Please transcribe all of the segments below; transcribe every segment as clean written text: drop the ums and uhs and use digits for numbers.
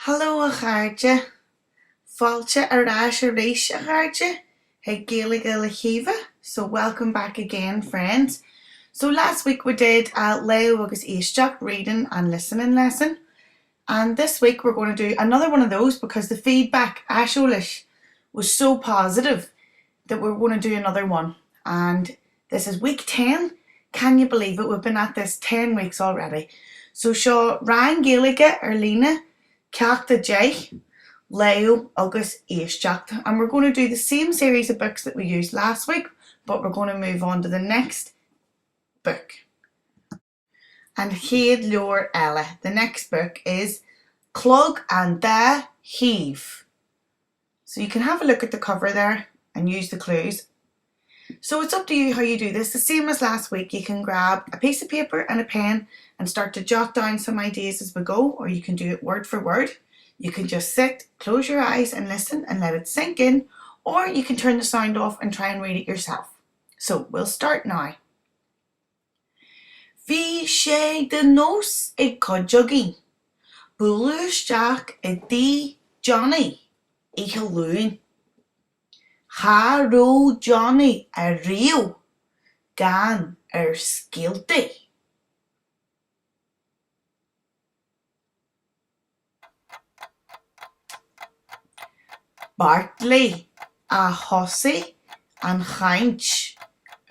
Hello a chairde! Fáilte ar ais arís a chairde chuig Gaeilge le hAoibhe, so welcome back again friends. So last week we did a léamh agus éisteacht, reading and listening lesson, and this week we're going to do another one of those because the feedback, aiseolas, was so positive that we're going to do another one and this is week 10, can you believe it, we've been at this 10 weeks already. So seo rang Gaeilge ar líne, ceacht 10, léamh agus éisteacht and we're going to do the same series of books that we used last week but we're going to move on to the next book. An chéad leabhar eile, the next book is Clog an Dá Thaobh. So you can have a look at the cover there and use the clues. So it's up to you how you do this. The same as last week, you can grab a piece of paper and a pen and start to jot down some ideas as we go, or you can do it word for word. You can just sit, close your eyes and listen and let it sink in, or you can turn the sound off and try and read it yourself. So we'll start now. Bhí sé de nós ag cuid againn bualadh isteach i dtigh Johnny oíche Luain. Cha raibh Johnny ariamh gann ar scéaltaí. Bartley a thosaigh an chaint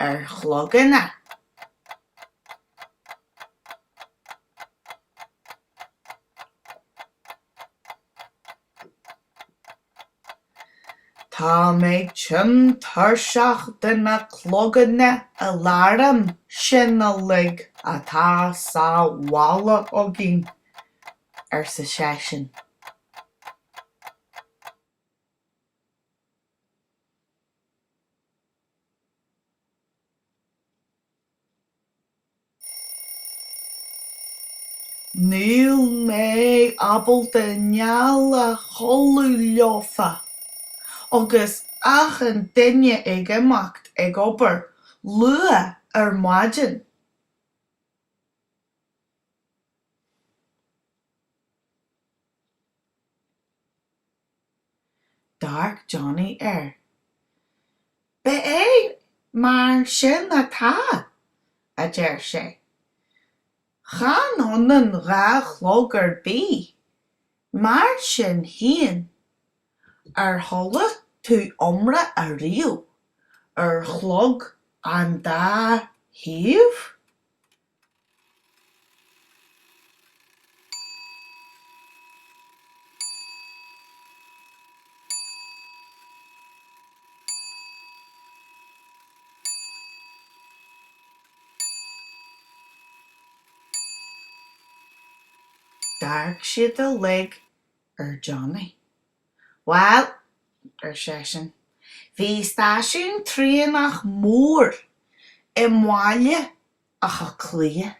ar chloganna. Tá mé tinn tuirseach de na cloganna aláraim sin uilig atá sa bhaile againn, arsa seisean. Níl mé ábalta néal a chodladh leofa, agus achan duine ag imeacht ag obair luath ar maidin. D'amharc Johnny air. Ba é mar sin atá, a deir sé. Chan ionann 2 chlog ar bith, mar sin féin. Ar chuala tú iomrá ariamh ar chlog an dá thaobh? D'amharc siad uilig ar Johnny. Bhuel, ar seisean, bhí stáisiún traenach mór i mBaile Átha Cliath.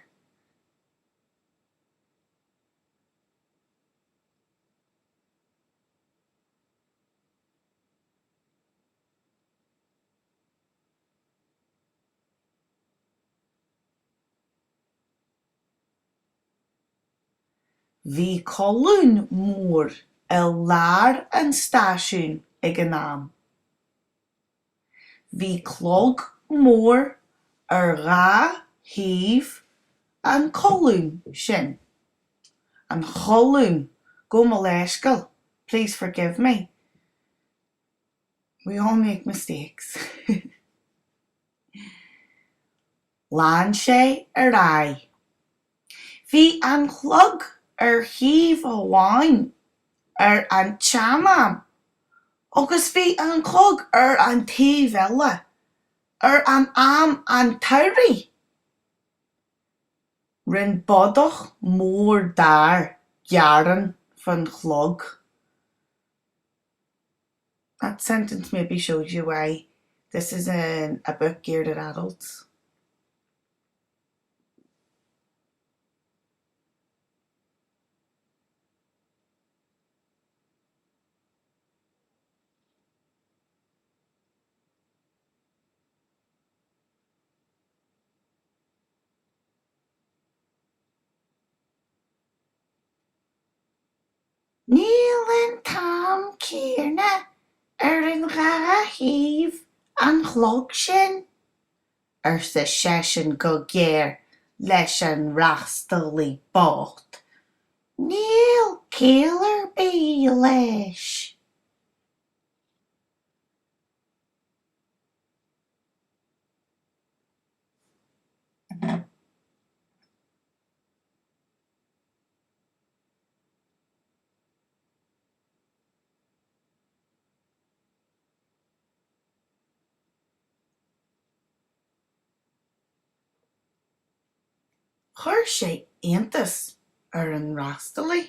Bhí colún mór i lár an stáisiúin ag an am. Bhí clog mór ar dhá thaobh an cholúin sin, an cholúin, gabh mo leithscéal, please forgive me, we all make mistakes. Lean sé ar aghaidh. Bhí an clog ar thaobh amháin ar an tsean-am agus bhí an clog ar an taobh eile ar an am an tsamhraidh. Rinn bodach mór dair gearán fán chlog. That sentence maybe shows you why this is an a book geared at adults. Ní. am céanna ar an dhá thaobh an chlog sin? arsa seisean go géar leis an fhreastalaí bocht. Níl ciall ar bith leis. Chuir sé iontas ar an fhreastalaí.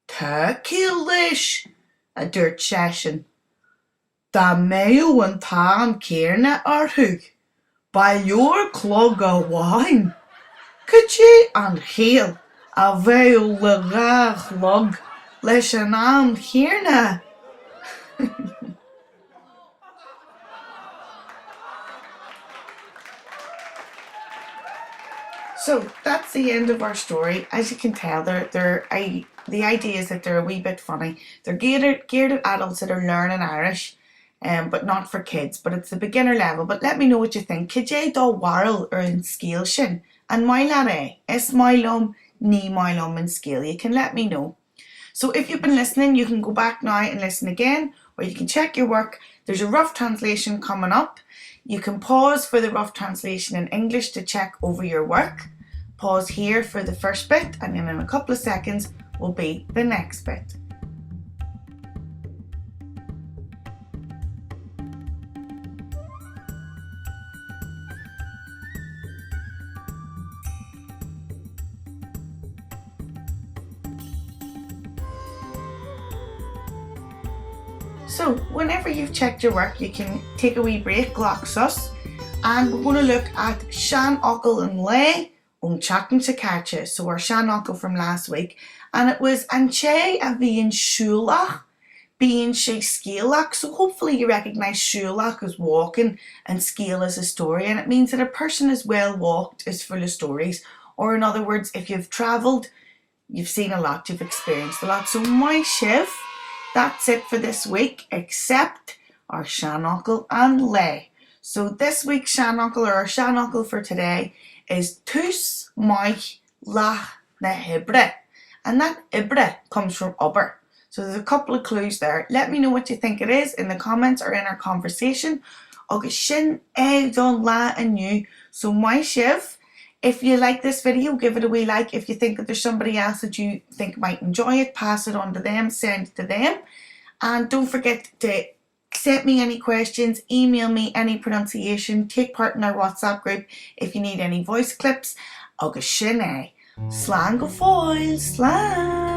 Tá ciall leis, a dúirt seisean. Dá mbeadh an t-am céanna orthu, ba leor clog amháin. Cad é an chiall a bheadh le dhá chlog leis an am chéanna? So, that's the end of our story. As you can tell, they're, they're, I, the idea is that they're a wee bit funny. They're geared, geared at adults that are learning Irish, um, but not for kids. But it's the beginner level. But let me know what you think. Cad é do bharúil ar an scéal sin? An maith leat é? Is maith liom, ní maith liom an scéal. You can let me know. So if you've been listening, you can go back now and listen again, or you can check your work. There's a rough translation coming up. You can pause for the rough translation in English to check over your work. Pause here for the first bit, and then in a couple of seconds will be the next bit. So, whenever you've checked your work, you can take a wee break, glac sos, and we're going to look at seanfhocal an lae ón tseachtain seo caite, so our seanfhocal from last week, and it was an té a bhíonn siúlach, bíonn sé scéalach. So hopefully you recognise siúlach as walking and scéal as a story, and it means that a person is well walked, is full of stories, or in other words, if you've travelled, you've seen a lot, you've experienced a lot. So maith sibh, that's it for this week, except our seanfhocal an lae. So this week's seanfhocal, or our seanfhocal for today, is tús maith leath na hoibre. And that oibre comes from obair. So there's a couple of clues there. Let me know what you think it is in the comments or in our conversation. Agus sin é don lá inniu. So maith sibh. If you like this video, give it a wee like. If you think that there's somebody else that you think might enjoy it, pass it on to them, send it to them. And don't forget to send me any questions, email me any pronunciation, take part in our WhatsApp group if you need any voice clips. Agus sin é. Slán go fóill, slán!